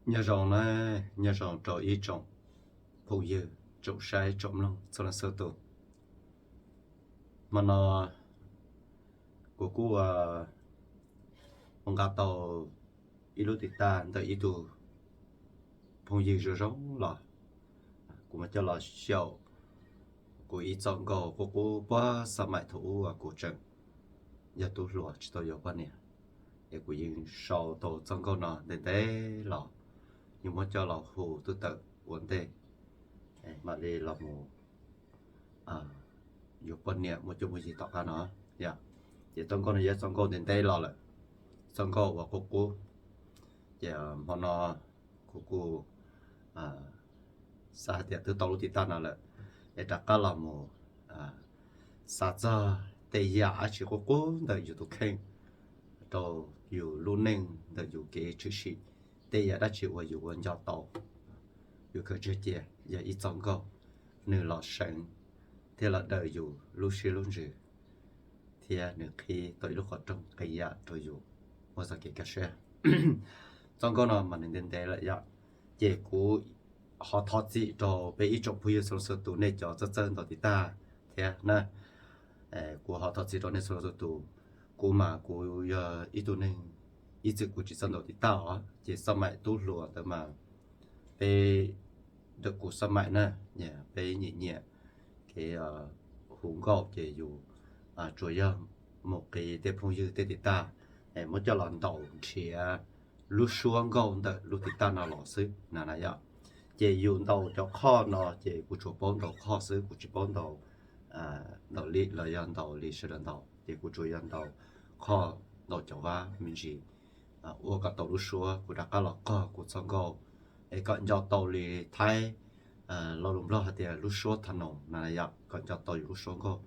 Nyob zoo na, nyob zoo rau ib tsoom phooj ywg, tsoom saib tsoom mloog txhua leej txhua tus. Hmo no kuv kuj ua nqa tau ib lub tiv tag ntawm ib tug phooj ywg zoo zoo los, kuv mam coj los xyaum kuv ib txoj nkauj qub qub puag xab maim thaum ub uas kuv tseem yog tub hluas tsis tau yuav poj niam. Es kuv yeej sau tau txoj nkauj no ntev ntev los, yeej muab coj los hu twb tawm ua ntej, mam li los mus yuav poj niam muaj cuab muaj yig tom qab no. Ces txoj nkauj no yog txoj nkauj ntev ntev los lawm, txoj nkauj uas qub qub. Ces hmo no kuv kuj xav hais tias twb tau lub tiv tag no lawm, es rov qab los mus xav txog tej yam dab tsi qub qub ntawm yus tus kheej, rau yus lub neej ntawm yus kev tshwm sim, tej yam dab tsi uas yus ua nco tau. Yus khaws tseg cia yog ib txoj nkauj, nws los seev thiab los daws yus lub siab lub ntsws, thiab nws qhib tau ib lub qhov rooj qee yam rau yus muaj txoj kev kaj siab. Txoj nkauj no mas nws ntev ntev lawm yom, ces kuv ho thov txim rau peb ib tsoom phooj ywg txhua leej txhua tus, nej cov txawj txawj ntaus tiv tag thiab na. Kuv ho thov txim rau nej txhua leej txhua tus. Kuv mas kuv yog ib tug neeg ib txwm kuv tsis txawj ntaus tiv tag os, ces xab maim tub hluas ntawd mas peb, ntawm kuv xab maim na, peb nyiam nyiam kev hu nkauj ces yus tsuas yog mus qiv tej phooj ywg tej tiv tag, muab coj los ntaus nrhiav lub suab nkauj ntawm lub tiv tag no los xwb na yom. Ces yus ntaus cov qhoj no ces kuv tsuas paub ntaus qhoj xwb, kuv tsis paub ntaus, ntaus li los yog ntaus li sawv daws ntaus, ces kuv tsuas yog ntaus qhoj, ntaus cov vab me ntsis, ua kom tau lub suab, kuv rov qab los qog kuv txoj nkauj, es kom nco tau li Thaib, lo lus Nplog hais tias lub suab tha noos na yom, kom nco tau yus lub suab nkauj,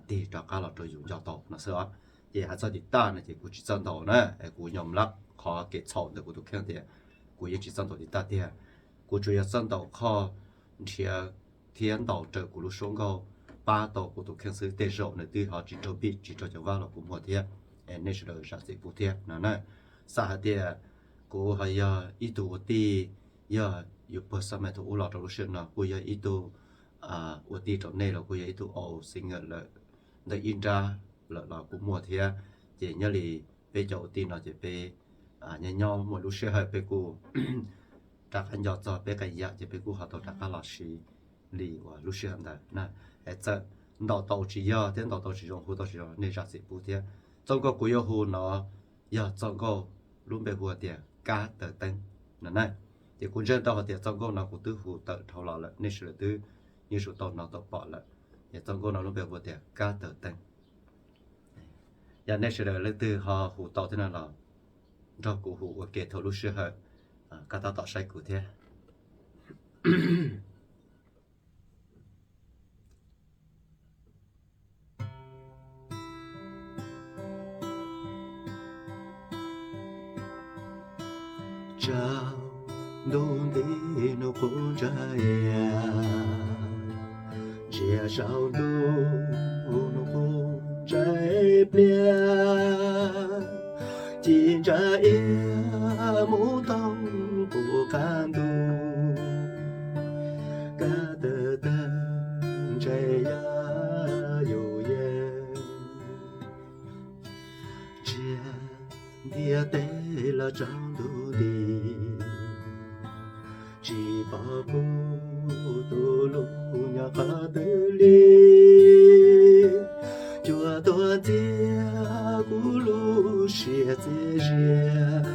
tig rov qab los rau yus nco tau no xwb os. Ces hais txog tiv tag no ces kuv tsis txawj ntaus na, es kuv nyom lab qhov kev txhaum ntawm kuv tus kheej tias kuv yeej tsis txawj ntaus tiv tag tiag. Kuv tsuas yog txawj ntaus qhoj nrhiav thiab ntaus raws kuv lub suab nkauj, pab tau kuv tus kheej xwb, tej zaum nws twb ho tsis raug beat tsis raug cov vab los kuj muaj thiab. Es nej sawv daws zam txim pub thiab no na. Xav hais tias kuv ho yog ib tug ua tij, yog yus puag xab maim thaum ub los rau lub sij hawm no kuj yog ib tug ua tij rau nej los kuj yog ib tug old singer lawm, ntawm ib nrab lawm los kuj muaj thiab. Ces nyob li peb cov ua tij no ces peb nyob nyob muaj lub sij hawm peb kuj rov qab nco txog peb qee yam ces peb kuj ho tau rov qab los siv li uas lub sij hawm ntawd na. Es txawm ntaus tau tsis yog thiab ntaus tau tsis zoo, hu tau tsis zoo, nej zam txim pub thiab. Txoj nkauj kuv yuav hu no yog txoj nkauj lub npe hu tias Kab Taws Teeb no na. Ces kuv ntseeg tau hais tias txoj nkauj no kuv twb hu tawm dhau los lawm, nej sawv daws twb yeej tsum tau hnov tau pom lawm. Ces txoj nkauj no lub npe hu tias Kab Taws Teeb. Yog nej sawv daws leej twg ho hu tau thiab no los nrog kuv hu ua ke thaum lub sij hawm, koj tab tom saib kuv thiab. Tsaus ntuj nti nub qub ntsa ias, ntsia saum ntuj nub qub ntsa pliaj, ci ntsa iab mus toog puv qab ntuj, kab tawg tag ntshe yog yus yeej. Ntsia ntiaj teb los tsaus ntuj nti, tsis pom kuv tus hlub nyob qhov twg li. Cuaj tuaj ntxias kuv lub siab txias zias,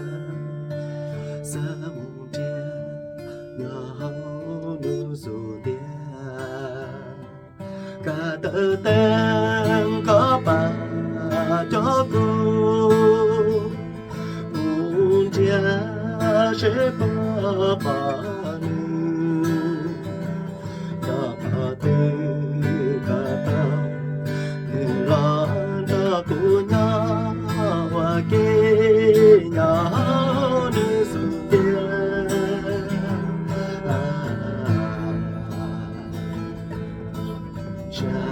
xav mus nrhiav nyob hauv nws xub ntiag. Kab tawg teeb koj pab cov kuv, kuv nrhiav seb puas pom nws. Cov qhov twg koj tau nws los nrog kuv nyob ua ke nyob hauv nws xub ntiag. Ntsia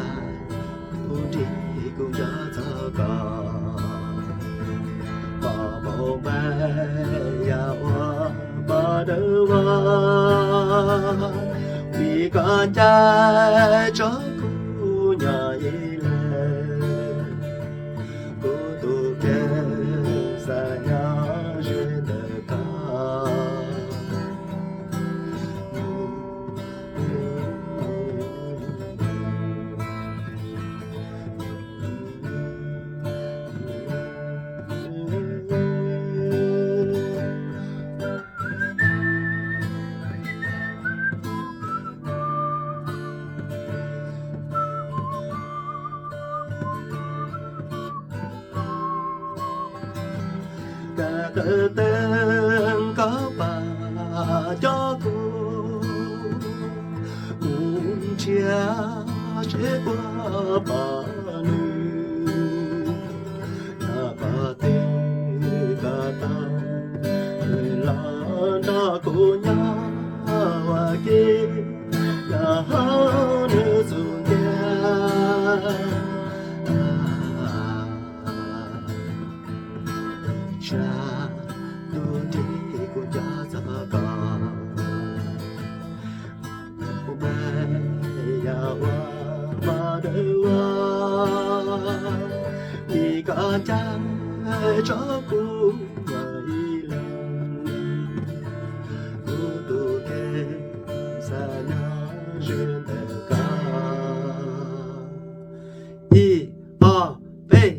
kuv nrig kuv nco txog koj, pom npaum npaig yam uas pom dawb vog, vim koj ncaj tso kuv nyob ib leeg, kuv tus kheej xav nyob ze ntawm koj. Koj tawm teeb koj pam coj kuv mus nrhiav seb puas pom nws. Yog pom twg koj tau nws los nrog kuv nyob ua ke, nyob hauv nws xub ntiag. Sab tus nrig kuv nco txog koj, kuv mas yog ua mos dawb vog, vim koj ncaj tso kuv nyob ib leeg, kuv tus kheej xav nyob ze ntawm koj. Ib, ob, peb.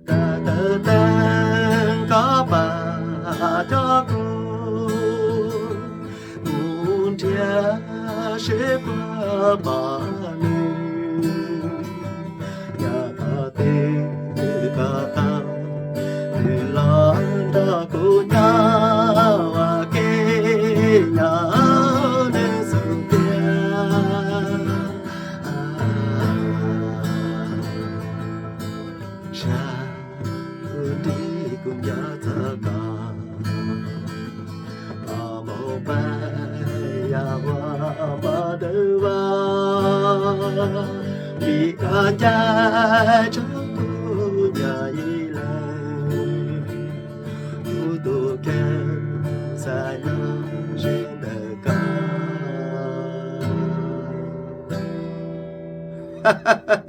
Koj tawm teeb koj pam coj kuv mus nrhiav seb puas pom nws. Yog pom twg koj tau nws los nrog kuv nyob ua ke, nyob nws xub ntiag. Sab tus nrig kuv nco txog koj, koj mus pab yog ua mos dawb vog, vim koj ncaj tso kuv nyob ib leeg, kuv tus kheej xav nyob ze ntawm koj.